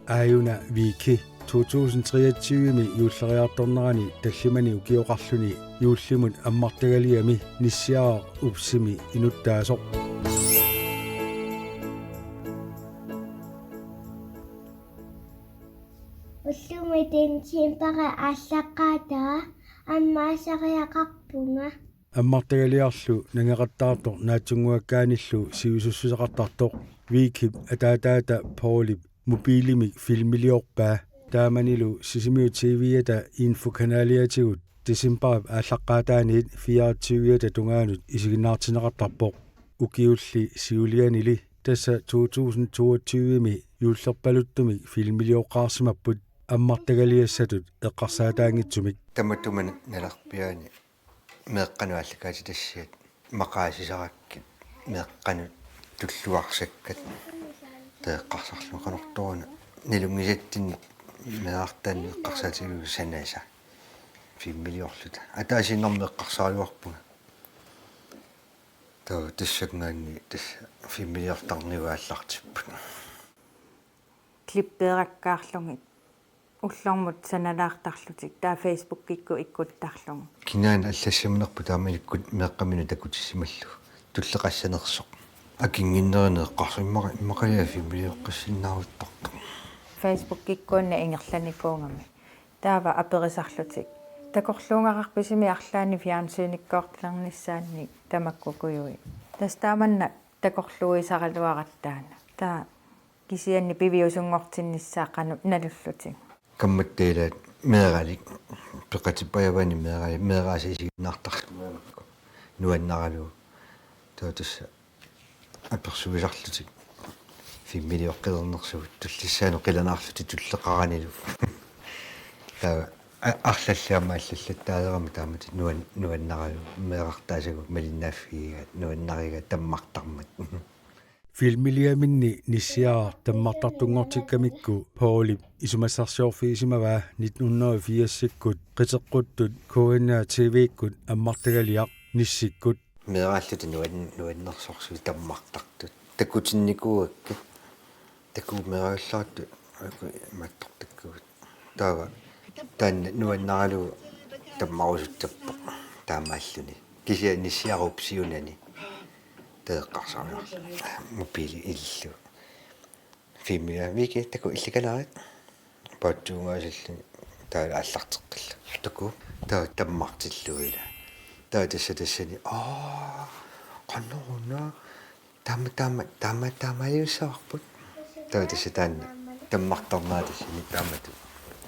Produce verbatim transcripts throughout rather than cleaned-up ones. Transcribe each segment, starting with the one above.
Aajuna Vicky to tusind treogtyve-mi juulleriartornerani tallimani ukioqarluni juullimut ammartagaliami Nissiaraq Upsimi inuttaasoq. Ullumi decembari aallaqqaataa ammaasariaqarpunga. Ammartagaliarlu nangeqattaartoq naatsunnguakkaanillu sivisussuseqartartoq Vickip ataataata Paulip mobilimik filmiliorpaa. Taamanilu Sisimiut T V-ata infokanaliatigut decembarip aallaqqaataaniit fireogtyve-ata tungaanut isiginnaartinneqartarpoq. Ukiulli siulianili, tassa to tusind toogtyve-mi juullerpaluttumik filmilioqqaarsimapput ammartagaliassatut eqqarsaataanngitsumik. Tamatuma nalerpiaani meeqqanut aallakaatitassiat maqaasisarakkit, meeqqanut tulluarsakkat, taava eqqarsarlunga qanortoruna nalunngisatsinnik meerartaannik eqqarsaatigalugu sanasa filmiliorluta. Ataasiinnarmik eqqarsaagaluarpunga. Taava tassanngaanniit tassa filmiliortarnigut aallartipput. Klippeerakkaarlugit ullormut sanalaartarlutik, taava Facebookikkut ikkuttarlugu. Kinaana allassimanerpoq taamanikkut meeqqaminut takutissimallugu, tulleqassanersoq. Akinnginnerani eqqarsarmara immaqalu filmilioqqissinnaavittartoq. Facebookikkuunni ingerlanikuugami. Taava aperisarlutik: Takorluugaqarpisimi arlaannik fjernsynikkoortilernissaannik tamakkukujuit? Tassa taamanna takorluuisaraluaratta taanna. Taava kisianni piviusunngortinnissaat qanoq nalullutik. Kammattaat ilaat meeralik, peqatippajaavaani meeralik, meeraasa isiginnaartarlugu nuannaralugu. Taava tassa apersuisarlutik filmilioqqilernersugut, tullissaanut qilanaarlutik tulleqaranilu. Taava a-, arlallit aamma allallattaalerami taamatut nuan-, nuannaralugu, meerartaassagut malinnaaffigigaat, nuannarigaat tammartarmat. Filmiliaminni Nissiaraq tammartartunngortikkamikku Paulip isumassarsiorfigisimavaa nitten hundrede og firsikkut qiteqquttut K N R T V-kkut ammartagaliaq Nissikkut. Meeraalluta nuan-, nuannersorsuit tammartartut. Takutinnikuuakka. Takuuk meeraallaratta aku imaattortakkagut. Taava taanna nuannaralugu tammarusussappoq taamaalluni. Kisianni Nissiaraq Upsiunani. Taava eqqarsarluarlunga mobili ilillugu. Filmiliorlunga: Vicky, takuuk illikalaarit. Paatsuungaasilluni taava aallarteqqillugu. Takuuk. Taava tammartillugu ilaa. Taava tassa tassani: Aa, qanoruna. Taama, taama, taama, taamaaliussavarput. Taava tassa taanna tammartarnera tassani taamatut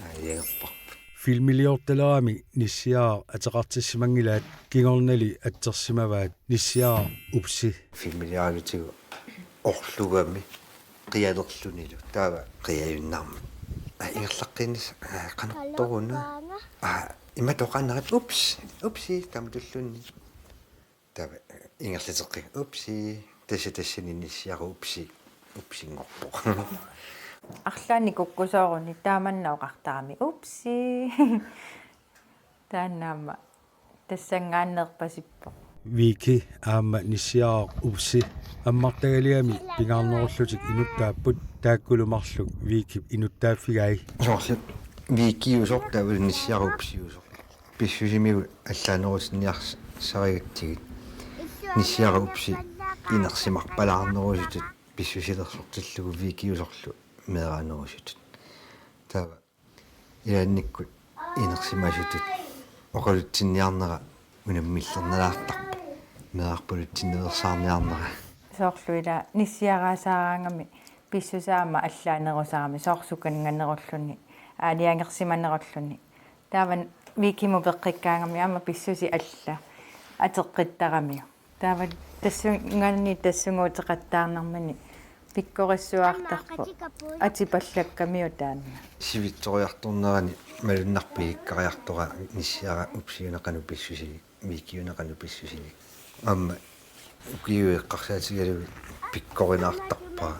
aajagerparput. Filmiliortalerami Nissiaraq ateqartissimanngilaat, kingornali atsersimavaat Nissiaraq Upsi. Filmilioralutigu orlugami qialerlunilu. Taava qiajunnarmat: Aa, ingerlaqqinnissaq, aa, qanortoruna. Aa, imatut oqaannarpit: Ups, upsi, taamatulluunniit. Taava ingerlateqqikka: Upsi, tassa tassani Nissiaraq Upsi, upsinngorpoq. Arlaannik kukkusooruni taamanna oqartarami: Upsi. Taanna aamma tassanngaanneerpasippoq. Vicky aamma Nissiaraq Upsi ammartagaliami pingaarnerullutik inuttaapput, taakkulu marluk Vickip inuttaaffigai. Soorlu Vickiusoq taavalu Nissiaraq Upsiusoq pissusimigut allaanerutinniarsarigatsigit. Nissiaraq Upsi inersimarpalaarnerusutut pissusilersortillugu Vickiusorlu meeraanerusutut. Taava ilaannikkut inersimasutut oqalutsinniarnera unammillernalaartarpoq, meerarpalutsinnilersaarniarnera. Soorlu ila Nissiaraq aasaaraangami pissusaa aamma allaanerusarami, soorlu sukannganerulluni, aalajangersimanerulluni. Taava Vickimut peqqikkaangami aamma pissusi alla ateqqittaramiuk. Taava tassungaanniit tassunga uteqattaarnermini pikkorissuartarpoq. Atipallakkamiuk taanna. Sivitsoriartornerani malunnarpoq ilikkariartoraa Nissiaraq Upsiuna qanoq pissusinik, Vickiuna qanoq pissusinik. Aamma ukiut eqqarsaatigalugit pikkorinaartarpara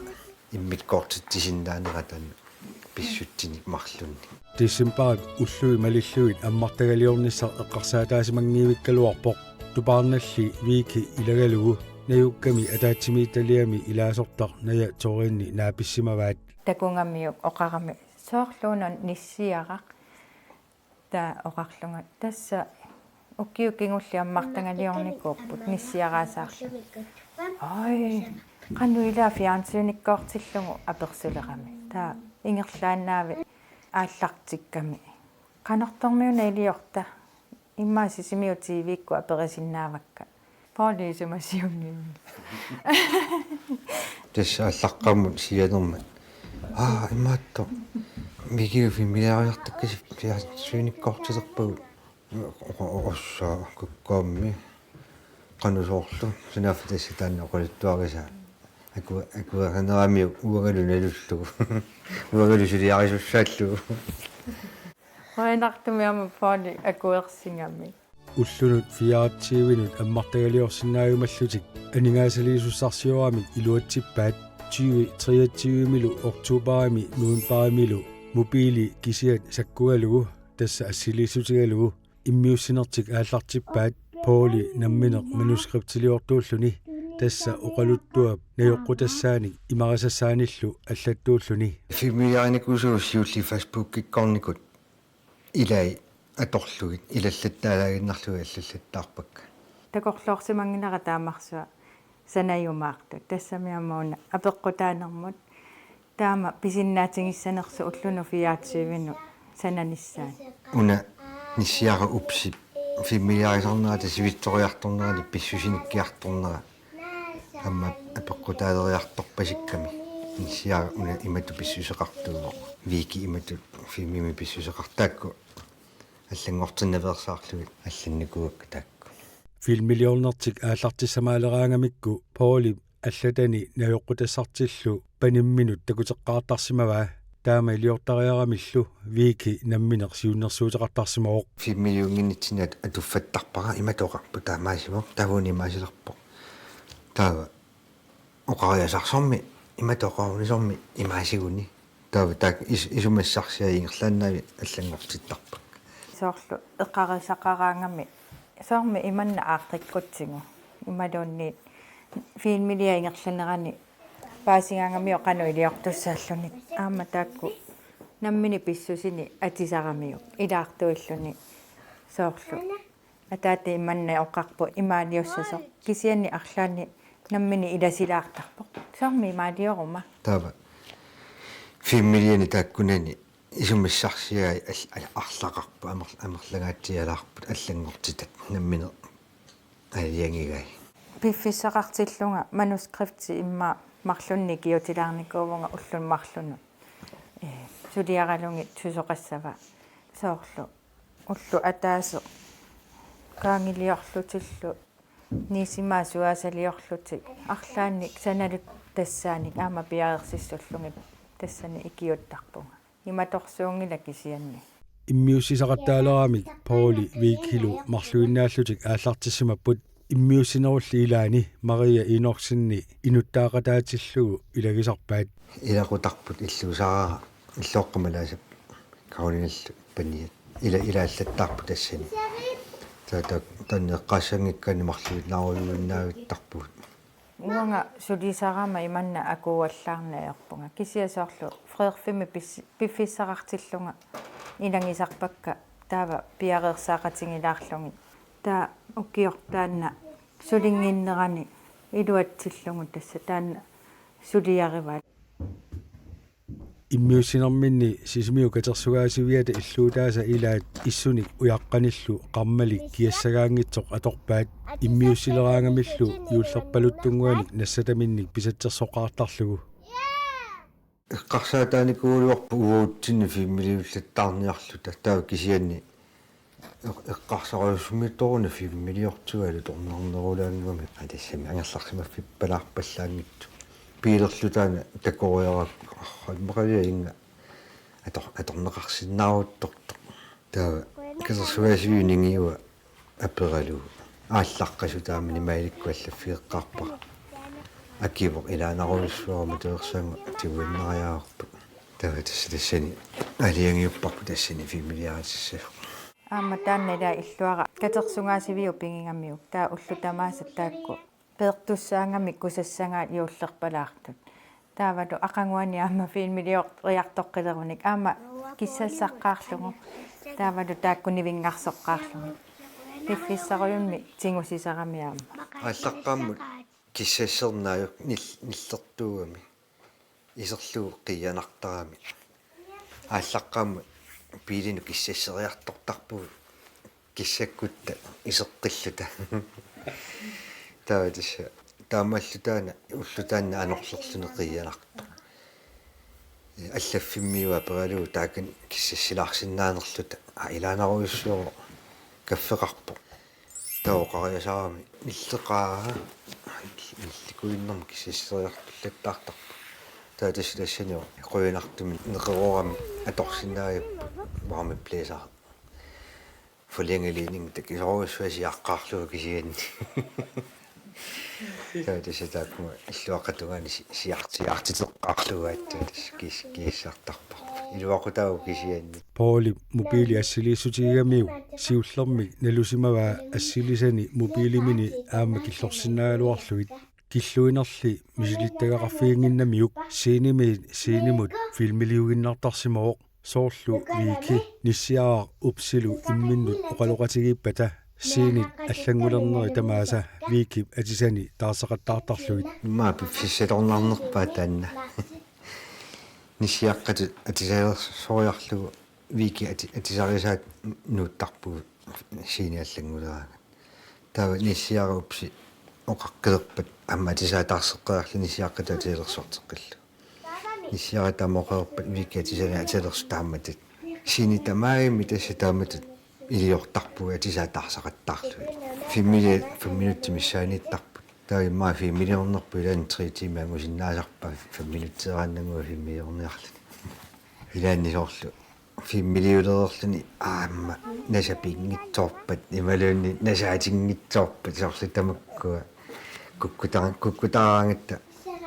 immikkoortitsisinnaanera taanna pissutsinik marlunnik. Decembarip ullui malillugit ammartagaliornissaq eqqarsaataasimanngivikkaluarpoq. Tupaarnalli Vicky ilagalugu najukkami ataatsimiititaliami ilaasortaq Naja Thoreni naapissimavaat. Takugamiuk oqarami soorlu una nissiaraq. Taava oqarlunga tassa ukiut kingulliit ammartagaliornikuupput nissiaraasaarluni. Oj, qanoq ilaa fjernsynikkoortillugu apersulerami. Taava ingerlaannaavi aallartikkami. Qanortormiuna iliorta. Immaqa Sisimiut T V-kkut aperisinnaavakka. Poorli isumasiunniuni. Tassa aallaqqaammut sianermat. Aa, imaattoq. Mikiu filmiliariartakkasi fjernsynikkoortilerpagut. Ossa kukkuammi. Qanoq soorlu. Sunaaffa tassa taanna oqaluttuarisaa. Aku-, akuerineramiuk uangalu nalullugu. Uangalu suliarisussaallugu. Qujanartumik aamma Poorli akuersigami. Ullunut fireogtyvenut ammartagaliorsinnaajumallutik aningaasaliisussarsioramik iluatsippaat tyve treogtyvemilu oktobarimi novembarimilu mobili kisiat sakkugalugu tassa assiliissutigalugu immiussinertik aallartippaat Poorli nammineq manuskriptiliortuulluni tassa oqaluttuap najoqqutassaanik imarisassaanillu allattuulluni. Filmiliarinikuusugut siulliit Facebookikkoornikut ilai atorlugit ilallattaalaaginnarlugit allallattaarpakka. Takorloorsimanngilara taamarsua sanajumaartut. Tassami aamma una apeqqutaanermut. Taama pisinnaatigissanersoq ullunut fireogtyvenut sananissaanut. Una nissiara Upsi filmiliarisarnerata sivitsoriartornerani pissusinikkiartornera. Aamma apeqqutaaleriartorpasikkami. Nissiara una imatut pissuseqartuuvoq. Vicky imatut filmimi pissuseqartaakku. Allanngortinnaveersaarlugit allannikuuakka taakku. Filmiliornertik aallartissamaaleraangamikku Poorli allatani najoqqutassartillu panimminut takuteqqaartarsimavaa taama iliortariaramillu Vicky nammineq siunnersuuteqartarsimavoq. Filmiliunnginnitsinni atuffattarpara imatut oqarpoq taamaasivoq taavunni imaasilerpoq. Taava oqariasarsormi imatut oqaruni sormi imaasiguni. Taava taak is-, isumassarsiai ingerlaannaavi allanngortittarpakka. Soorlu eqqarisaqaraangami soormi imanna aaqqikkutsigu. Imaluunniit filmiliaq ingerlanerani paasigaangamiuk qanoq iliortussaalluni. Aamma taakku nammineq pissusineq atisaramiuk ilaartuilluni soorlu. Ataata imanna oqarpoq imaaliussasoq. Kisianni arlaanni nammineq ilasilaartarpoq. Soormi imaalioruma. Taava. Filmiliani taakkunani isumassarsiai al-, al-, arlaqarpoq amer-, amerlangaatsialaarput allanngortitat nammineq aalajangigai. Piffissaqartillunga manuskripti immaqa marlunnik ikiutilaarnikuuvunga ulluni marlunut. Ee, suliaralugit susoqassava soorlu. Ulloq ataaseq qaangiliorlutillu niisimaat suaasaliorlutik arlaannik sanaluttassaanik aamma piareersissullugit tassani ikiuuttarpunga. Imatorsuunngilaq kisianni. Immiussisaqattaaleramik Poorli Vicky-lu marluinnaallutik aallartissimapput immiussinerulli ilaani Maria Enoksenip inuttaaqataatillugu ilagisarpaat. Ilaqutarput illuusaarara illoqqamalaasap Karolinallu paniat. Ila ilaallattaarput tassani. Taava taanna eqqaassanngikkaanni marluinnaarujuinnavittarpugut. Uanga sulisarama imanna akuuallaarneq ajorpunga. Kisianni soorlu Frederiffimmi pis-, piffissaqartillunga ilagisarpakka taava piareersaaqatigilaarlugit. Taava ukioq taanna sulinnginnerani iluatsillugu tassa taanna suliarivaat. Immiussinerminni Sisimiut katersugaasiviata illuutaasa ilaat issunik ujaqqanillu qarmalik kiassagaanngitsoq atorpaat immiussileraangamillu juullerpaluttunnguanik nassataminnik pisatsersoqaartarlugu. Eqqarsaataanikuugaluarput uatsinnut filmiliullattaarniarluta taava kisianni Eq-, eqqarsarujussuarmik toruna filmiliortigalutornarnerulaanngami atassami angerlarsimaffippalaarpallaanngitsoq. Piilerlu taanna takoriarakku arral maqalia inga ator-, atorneqarsinnaaruttortoq. Taava katersugaasiviup ningiua aperalugu. Aallaqqasoq taamani mailikkut allaffigeqqaarpara. Akivoq ilaanarujussuarmik tuersaangu tiguinnariarput. Taava tassa tassani aalajangiupparput tassani filmiliaritissasoq. Aamma taanna ilaa illuara katersugaasiviup pigigamiuk taava ullut tamaasa taakku peertussaagami kusassagaat juullerpalaartut. Taavalu aqaguani aamma filmilioriartoqqilerunik aamma kissassaqqaarlugu. Taavalu taakku nivinngarsoqqaarlugit. Piffissarujunnik tigusisaramik aamma. Aallaqqaammut kissassernaaju nil-, nillertuugami. Iserlugu qiianartarami. Aallaqqaammut biilinut kissasseriartortarpugut kissakkutta iseqqilluta. Taava tassa taamaallu taanna ulloq taanna anorlerluni qiianartoq. Allaffimmiut aperalugu taakani kissassilaarsinnaanerluta. Aa, ilaanarujussuuvoq kaffeqarpoq. Taava oqariasarami nilleqaaq nillikuinnarmik kissasseriartullattaartarpoq. Taava tassa tassani qujanartumik neqeroorami atorsinnaagatta varmeblæser. Forlængerledning takisoorujussuaq siaqqaarlugu kisianni. Taava tassa taakkuma illuatungaani si-, siar-, siaartiteqqaarlugu aatsaat tassa kis-, kiissartarparput. Iluaqutaavoq kisianni. Paulip mobiili assiliissutigigamiuk siullermik nalusimavaa assilisani mobiilimini aamma killorsinnaagaluarlugit. Killuinerli misilittagaqarfiginnginnamiuk scenemiit scenemut filmiliuginnartarsimavoq. Soorlu Vicky nissiaraq Upsilu imminnut oqaloqatigiippata scenit allanngulerneri tamaasa Vickip atisani taarsaqattaartarlugit. Immaqa piffissatornarnerpaa taanna. Nissiaqqatut atisaalersoriarlugu Vicky ati-, atisarisaat nuuttarpugut scenit allannguleraangat. Taava nissiaraq Upsi oqaqqilerpat aamma atisaat taarseqqeriarlugu nissiaqqatut atisalersorteqqillugu. Nissiaraq taama oqarpat Vicky atisani atisalersoq taamaattut. Scenit tamaasa tassa taamaattut iliortarpugut atisaat taarsaqattaarlugit. Filmiliat fem minutsit missaaniittarput. Taava immaqa filmiliornerput ilaanni tre timer angusinnaasarpaa fem minutsit eqqaannannguaq filmiliorniarluni. Ilaanni soorlu filmiliulereerluni aamma nasat pinngitsoorpat imaluunniit nasaatinngitsoorpat soorlu tamakkua kukkuta-, kukkutaaraangatta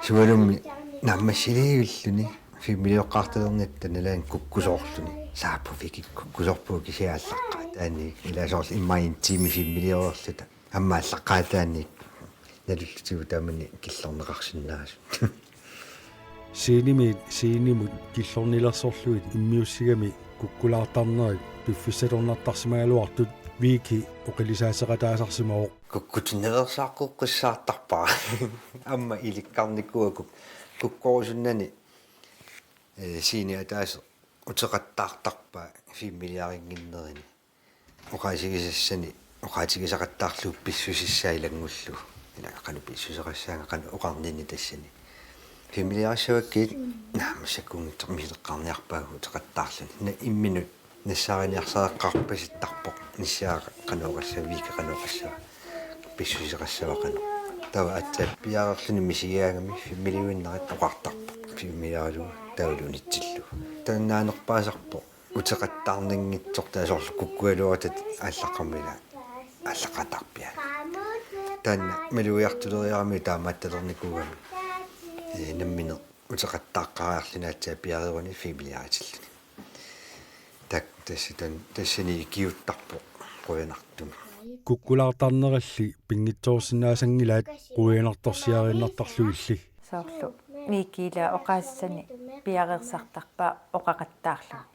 sualummik naammassiliivilluni filmilioqqaartalernitta nalaani kukkusoorluni. Saappu Vicky kukkusoorpugut kisianni aallaqqaataaniit ilaa soorlu immaqa en time filmilioreerluta. Aamma aallaqqaataaniit nalullutigu taamani killorneqarsinnaasut. Scenemiit scenemut killornilersorlugit immiussigami kukkulaartarnerit piffissatornartarsimagaluartut Vicky oqilisaaseqataasarsimavoq. Kukkutinnaveersaaqqissaartarpara. Aamma ilikkarnikuuara kuk-, kukkorusunnani, eh, scene ataaseq uteqattaartarpaa filmiliarinnginnerini. Oqaasigisassani, oqaatigisaqattaarlugu pissusissaa ilanngullugu. Ila qanoq pissuseqassaanga qanoq oqarnini tassani. Filmiliarissavakkit naammassakkuunngitsoq misileqqaarniarpaagut uteqattaarluni. Na imminut nassaariniarsareqqaarpasittarpoq nissiaraq qanoq oqassava Vicky qanoq oqassava. Pissuseqassava qanoq. Taava aatsaat piareerluni misigigaangami filmiliuinnaratta oqartarpoq. Filmiliaralugu taavalu unitsillugu. Taannaanerpaasarpoq. Uteqattaarnanngitsoq taava soorlu kukkugaluaratta aallaqqaammut aallaqqaataarpiaani. Taanna malugiartuleriarami taamaattalernikuugami. Ee, nammineq uteqattaaqqaariarluni aatsaat piareeruni filmiliaritilluni. Tak, tassa tan-, tassani ikiuuttarpoq qujanartumik. Kukkulaartarnerilli pinngitsoorsinnaasanngilaat qujanartorsiariinnartarlugilli. Soorlu Vicky ila oqaassani piareersartarpaa oqaqattaarlugu.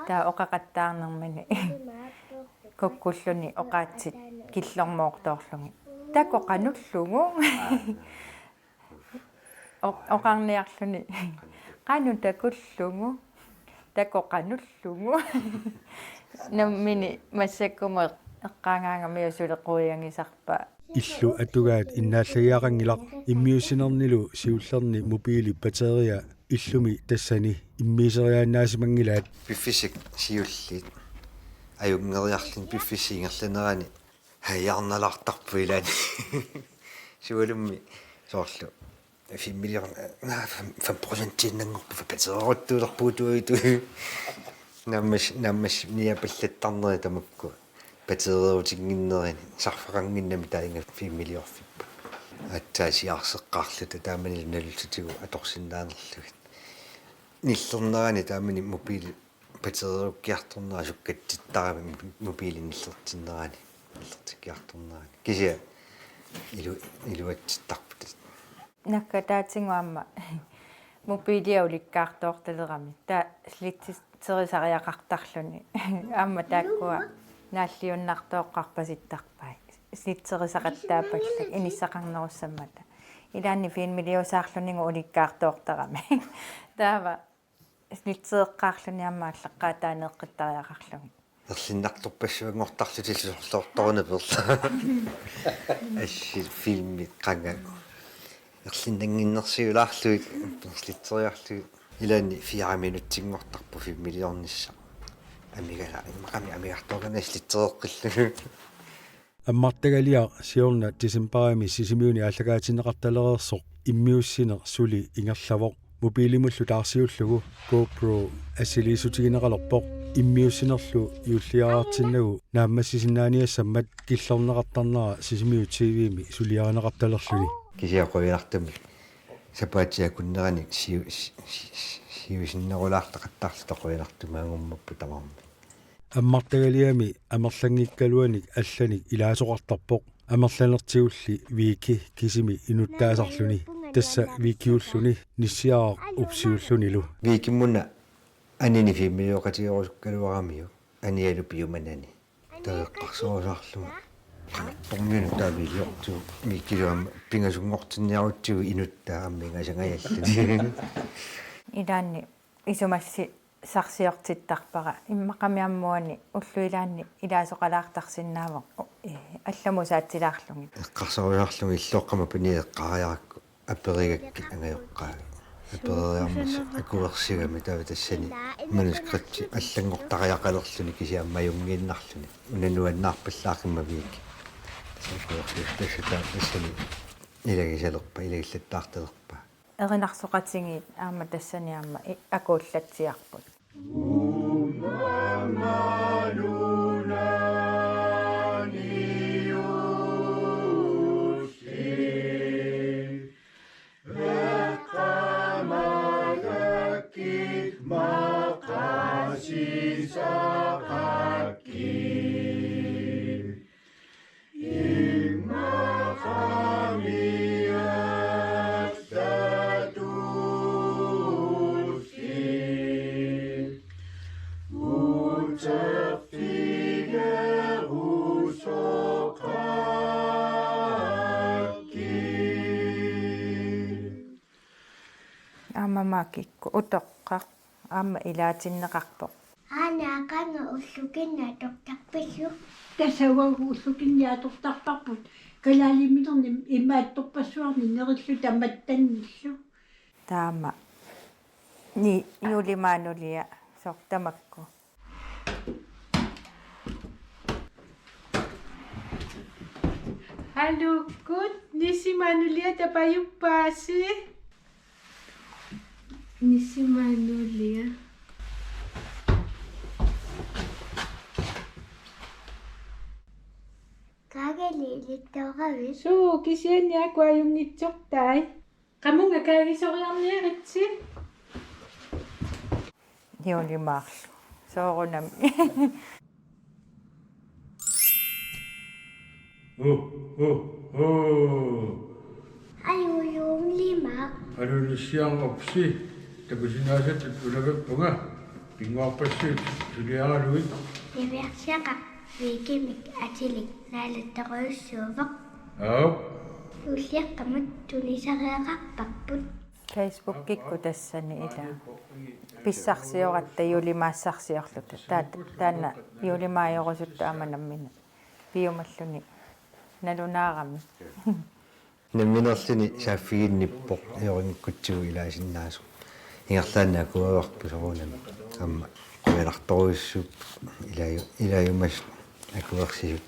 Taava oqaqattaarnermini kukkulluni oqaatsit killormoortoorlugit. Takoq qanullugu. O-, oqarniarluni. Qanoq takullugu. Takoq qanullugu. Nammineq massakkumut eqqaagaangamiuk suli quiagisarpaa. Illu atugaat innaallagiaqanngilaq immiussinernilu siullerni mobiilip batteria illumi tassani immiiseriaannaasimanngilaat. Piffissap siulliit ajunngeriarluni piffissap ingerlanerani hajarnalaartarpoq ilaanni. Sualummik soorlu filmilior-, naa, fem, fem procentiinnanngorpoq batterieruttuulerpugut tuitu. Naammas-, naammassineq niapallattarneri tamakku. Batterierutinnginnerini sarfaqannginnami taanna filmiliorfipput. Aatsaat siaarseqqaarluta taamani nalullutigu atorsinnaanerlugit. Nillernerani taamani mobiili batteriukkiartornera sukkatsittarami mobiili nillertinnerani. Nillertikkiartornerani. Kisianni ilu-, iluatsittarput. Nakkataatigut aamma Mobilia ulikkaartoortalerami. Taava slitserisariaqartarluni. Aamma taakkua naalliunnartooqqarpasittarpai. Slitserisaqattaapallak inissaqarnerussammata. Ilaanni filmiliusaarlunigu ulikkaartoortarami. Taava slitsereqqaarluni aamma aallaqqaataanneeqqittariaqarlugit. Erlinnartorpassuanngortarlutillu sorloortoruna peerla. Assit filmit qanga. Erlinnannginnersiulaarlugit, slitseriarlugit. Ilaanni fire minutsinngortarpoq filmiliornissaq. Amigala, immaqami amigartoorani slitsereqqilluni. Ammartagaliaq siorna decembarimi Sisimiuni aallakaatinneqartalereersoq immiussineq suli ingerlavoq. Mobilimullu taarsiullugu GoPro assiliissutigineqalerpoq. Immiussinerlu juulliarartinnagu naammassisinnaaniassammat killorneqartarnera Sisimiut T V-mi suliarineqartalerluni. Kisianni qujanartumik sapaatip akunneranik siu-, si-, si-, siusinnerulaartaqattaarluta qujanartumik angummapput tamarmik. Ammartagaliami amerlanngikkaluanik allanik ilaasoqartarpoq. Amerlanertigulli Vicky kisimi inuttaasarluni. Tassa Vickyulluni nissiaraq upsiullunilu. Vicky-muna anini filmilioqatigerusukkaluaramiuk anialu piumanani. Taava eqqarsarusaarlunga. Qanattormiunut taava iliortigu Vicky-lu aamma pingasunngortinniarutsigu inuttaa aamma ingasangajalluni. Ilaanni isumassi sarsiortittarpara. Immaqami aamma uani ullut ilaanni ilaasoqalaartarsinnaavoq, eh, allamut saatsilaarlugit. Eqqarsarusaarlunga illoqqamma piniaqqaariarakku aperigakkit angajoqqaavit. Apereriarmassa akuersigami taava tassani manuskripti allanngortariaqalerluni kisianni majunngiinnarluni. Una nuannaarpallaaqimma Vicky. Tassa akuersigassat taava tassani ilagisalerpaa, ilagillattaartalerpaa. Erinarsoqatigiit aamma tassani aamma i-, akuullatsiarput. Aamma Maakikku utoqqaq aamma ilaatinneqarpoq. Aana qanga ullukinni atortarpisiuk? Tassa uagut ullukinni atortarparput. Kalaaliminerni imaattorpassuarni nerilluta mattannillu. Taama. Ni juulimaanulia soorlu tamakku. Haluukkut, nisimaanulia tapajuppaasi. Nisimaanulia. Kaagili ilittoravit? Suu, kisianni aajuku ajunngitsortai. Qamunga kaagisoriarniaritsi. Juulimaarlu. Soorunami. Uh, uh, uh. Ajujuulimaaq. Alulissiarngusi takusinnaasatut ulavippunga. Pinnguarpassuit suliaralugit. Niviarsiaqarfik kimik atilik naalattorujussuuvoq. Aap. Juulliaqqamut tunisariaqarparput. Facebookikkut tassani ila. Pissarsioratta juulimaassarsiorluta. Taat-, taanna juulimaajorusuttut aamma nammineq. Piumalluni nalunaarami. Nammineerluni saaffiginnippoq ajorinngikkutsigu ilaasinnaasoq. Ingerlaannaq akuerivarput soorunami. Aamma qujanartorujussuupput ilaajumasoq akuersisut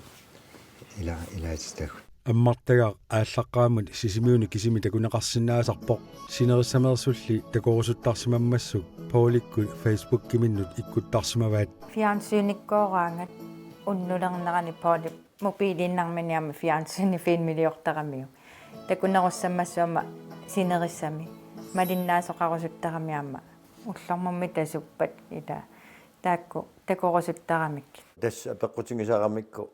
ila-, ilaatitagut. Ammartagaq aallaqqaammut Sisimiuni kisimi takuneqarsinnaasarpoq. Sinerissameersulli takorusuttarsimammassuk Paulikkut Facebookiminnut ikkuttarsimavaat. Fjernsynikkooraangat unnulernerani Paulip mobiiliinnarmini aamma fjernsyni filmiliortaramiuk. Takunerussammassuk aamma sinerissami malinnaasoqarusuttarami aamma ullormummi tasuppat ila taakku takorusuttaramik. Tassa apeqqutigisaramikku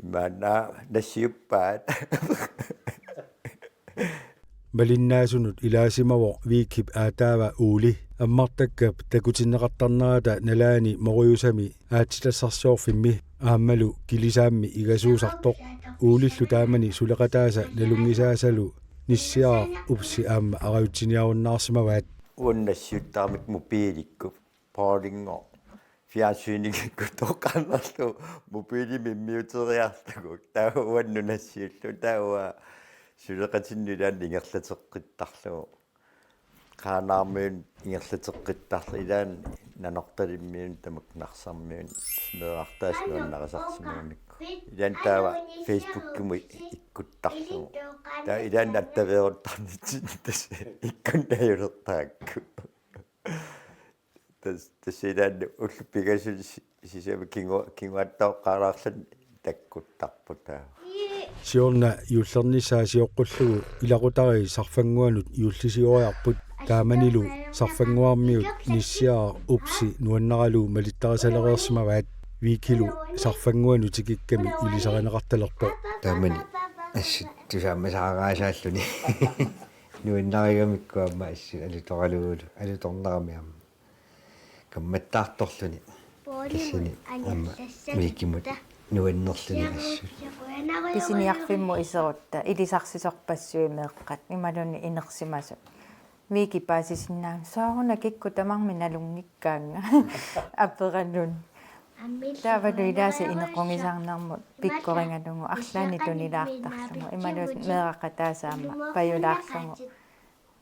imaanna nassiuppaat. Malinnaasunut ilaasimavoq Vikip aataava Uuli. Ammartakkap takutinneqartarnerata nalaani Morujusami aatsitassarsiorfimmi aammalu Kilisaammi igasuusartoq. Uulillu taamani suleqataasa nalunngisaasalu nissiaraq Upsi aamma arajutsiniarunnaarsimavaat. Uannut nassiuttaramikku mobiilikkut, bowlingo, fjernsynikkut toqqarnerlu mobiilimi immiuteriarlugu. Taava uannut nassiullugu, taava suleqatinnut ilaanni ingerlateqqittarlugu. Qaanaarmiunut ingerlateqqittarlugu, ilaanni Nanortalimmiunut tamakku Narsarmiunut meerartaasa nuannarisarsimiunikku. Ilaanni taava Facebookimut ikkuttarlugu. Taava ilaanni attaveeruttarnitsinni tassa ikkunnajulertarakku. Tas-, tassa ilaanni ullut pingasut si-, sisamat kingu-, kinguaattooqqaalaarluni takkuttarput taava. Siorna juullernissaa sioqqullugu ilaqutariit Sarfannguanut juullisioriarput, taamanilu Sarfannguarmiut nissiaraq Upsi nuannaralugu malittarisalereersimavaat. Vikilu Sarfannguanut tikikkami ilisarineqartalerpoq. Taamani assut tusaamasaaraasarluni. Nuannarigamikku aamma assut alutoralugulu, alutornarami aamma. Kammattaartorluni. Tassani aamma Vikimut nuannerluni assut. Pisiniarfimmut iserutta, ilisarsisorpassuit meeqqat, imaluunniit inersimasut. Viki paasisinnaanngilaq, sooruna kikkut tamarmik nalunngikkaannga. Aperaluni. Taavalu ilaasa inequngisarnermut pikkorigalugu arlaannik tunilaartarlugu. Imaluunniit meeraqataasa aamma pajulaarlugu.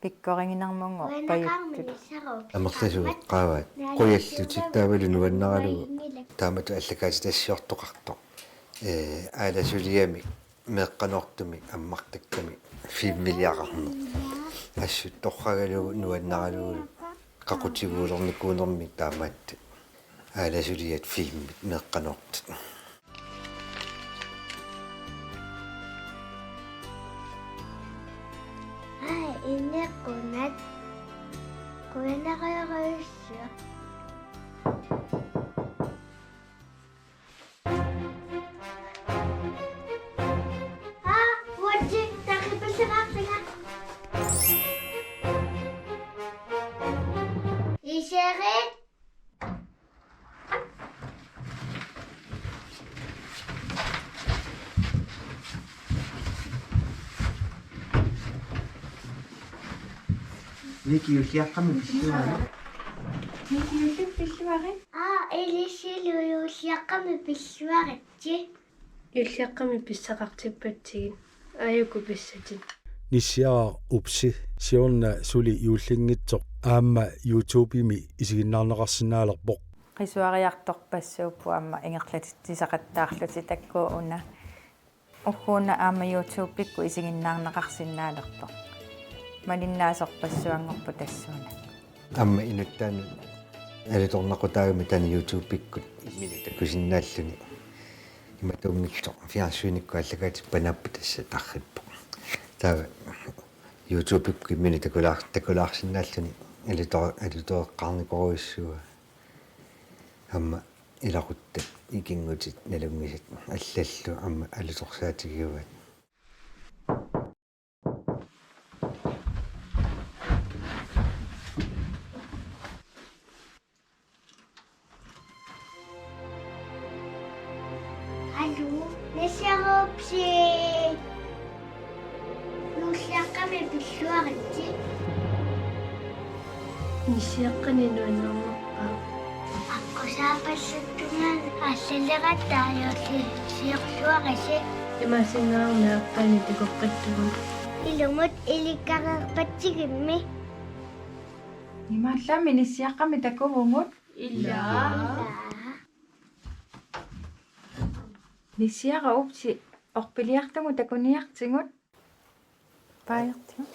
Pikkoriginermugooq pajuttut. Amerlasuut eqqaavaat. Qujallutik taavalu nuannaralugu. Taamatut allakaatitassiortoqartoq. Ee, aalasuliami meeqqanortumik ammartakkami filmiliaqarneq. Assut torragalugu nuannaralugu qaqutiguulernikuunermik taamaattut. Aalasuliat filmit meeqqanortut. Aa, inequnaq. Qujanarujussuaq. Aa, uatsi, taqippassavarpinga. Iserit. Viki juulliaqqami pilluarit. Viki juulliaqqami pilluarit. Aa, ilisilu juulliaqqami pilluaritsi. Juulliaqqami pissaqartippatsigit. Aajuku pissatit. Nissiaraq Upsi siorna suli juullinngitsoq aamma YouTubemi isiginnaarneqarsinnaalerpoq. Qisuariartorpassuupput aamma ingerlatitsisaqattaarlutik takkua una. Ugguuna aamma YouTubekkut isiginnaarneqarsinnaalerpoq. Malinnaasorpassuanngorpoq tassuuna. Aamma inuttaanut alutornaqutaagami taanna YouTubekkut imminut takusinnaalluni. Imatuunngitsoq fjernsynikkut allakaatippanaapput tassa tarrippoq. Taava YouTubekkut imminut takulaar-, takulaarsinnaalluni alutor-, alutoreqqaarnikorujussuuaa. Aamma ilaquttat ikinngutit nalunngisat allallu aamma alutorsaatigiuaat. Aluu, nissiaraq Upsi. Juulliaqqami pilluaritsi. Nissiaqqani nuannernerpaaq. Aqqusaapallattungaani allaleqattaarluarsi siorluarisi. Imaassinnaavoq meerartaanni takoqqittugut. Ilumut ilikkareerpatsigimmi. Imaallaammi nissiaqqami takuvugut. Ilaa. Nissiaraq Upsi orpiliartugut takuniartigut. Paajartigut.